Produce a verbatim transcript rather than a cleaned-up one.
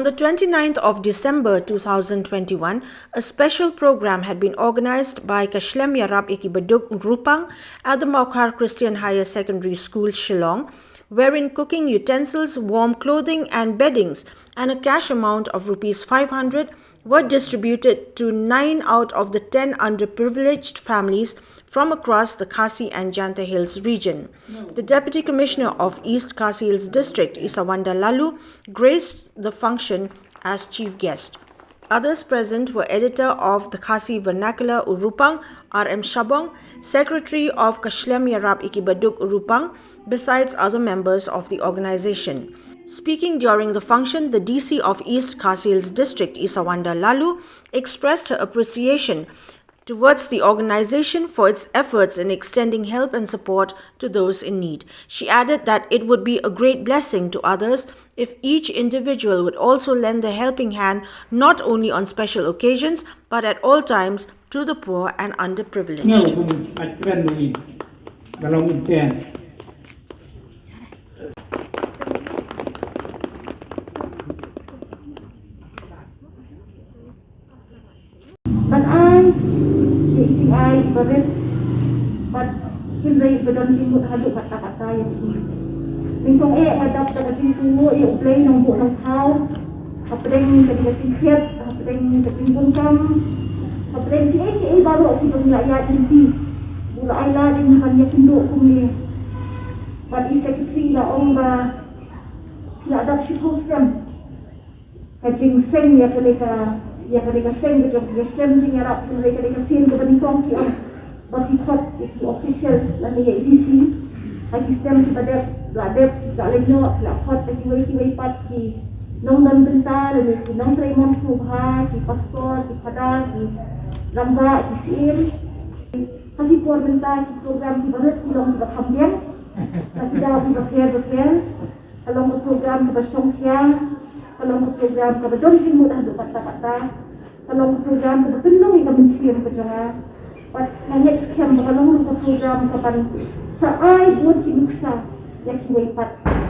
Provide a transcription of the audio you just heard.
The twenty-ninth of December two thousand twenty-one, a special program had been organized by Ka Shlem Ïarap Ïa Ki Baduk Rupang at the Mawkhar Christian Higher Secondary School, Shillong, wherein cooking utensils, warm clothing and beddings, and a cash amount of rupees five hundred were distributed to nine out of the ten underprivileged families from across the Khasi and Jaintia Hills region. The Deputy Commissioner of East Khasi Hills District, Isawanda Laloo, graced the function as chief guest. Others present were editor of the Khasi Vernacular U Rupang, R M Shabong, secretary of Ka Shlem Ïarap Ïa Ki Baduk U Rupang, besides other members of the organization. Speaking during the function, the D C of East Khasi Hills District, Isawanda Laloo, expressed her appreciation towards the organization for its efforts in extending help and support to those in need. She added that it would be a great blessing to others if each individual would also lend a helping hand, not only on special occasions, but at all times to the poor and underprivileged. Ban ai ïa i jingai ba rit bad hynrei ba don jingmut haduh katta katta ïa phi. Nyngkong eh nga dap da ka jingkyrkhu ïa U Blei Nongbuh Nongthaw hapdeng ka jingkhiat, hapdeng ka jingbun kam, hapdeng kiei kiei baroh kiba ngi la ïaid lynti. U la ai lad ïa ngi ban ïakynduh kumne bad i secretary la ong ba la dap shiphew snem ka jingseng ïa kane ka, ïa kane ka seng ka jong ki, ka seng jingïarap, kane ka dei ka sien kaba nyngkong ki ong ba ki khot ïa ki official lane ïa i D C. Ha ki snem kiba dep la dep la leit noh la khot ïa kiwei kiwei pat ki nongdon bynta lane ki nongtrei mon sngewbha, ki pastor, ki phadar, ki rangbah, ki syiem. Ha ki por mynta ki program kiba rit ki long kiba kham biang. Ka ki daw kiba pher ba pher. Ka long ka program kaba shongkhia, ka long ka program kaba don jingmut haduh katta katta, ka long ka program kaba pynlong ïa ka mynsiem ka jong nga. Bad nga ngeit skhem ba ka long ruh ka program kaban sa ai bun ki nuksa ïa kiwei pat.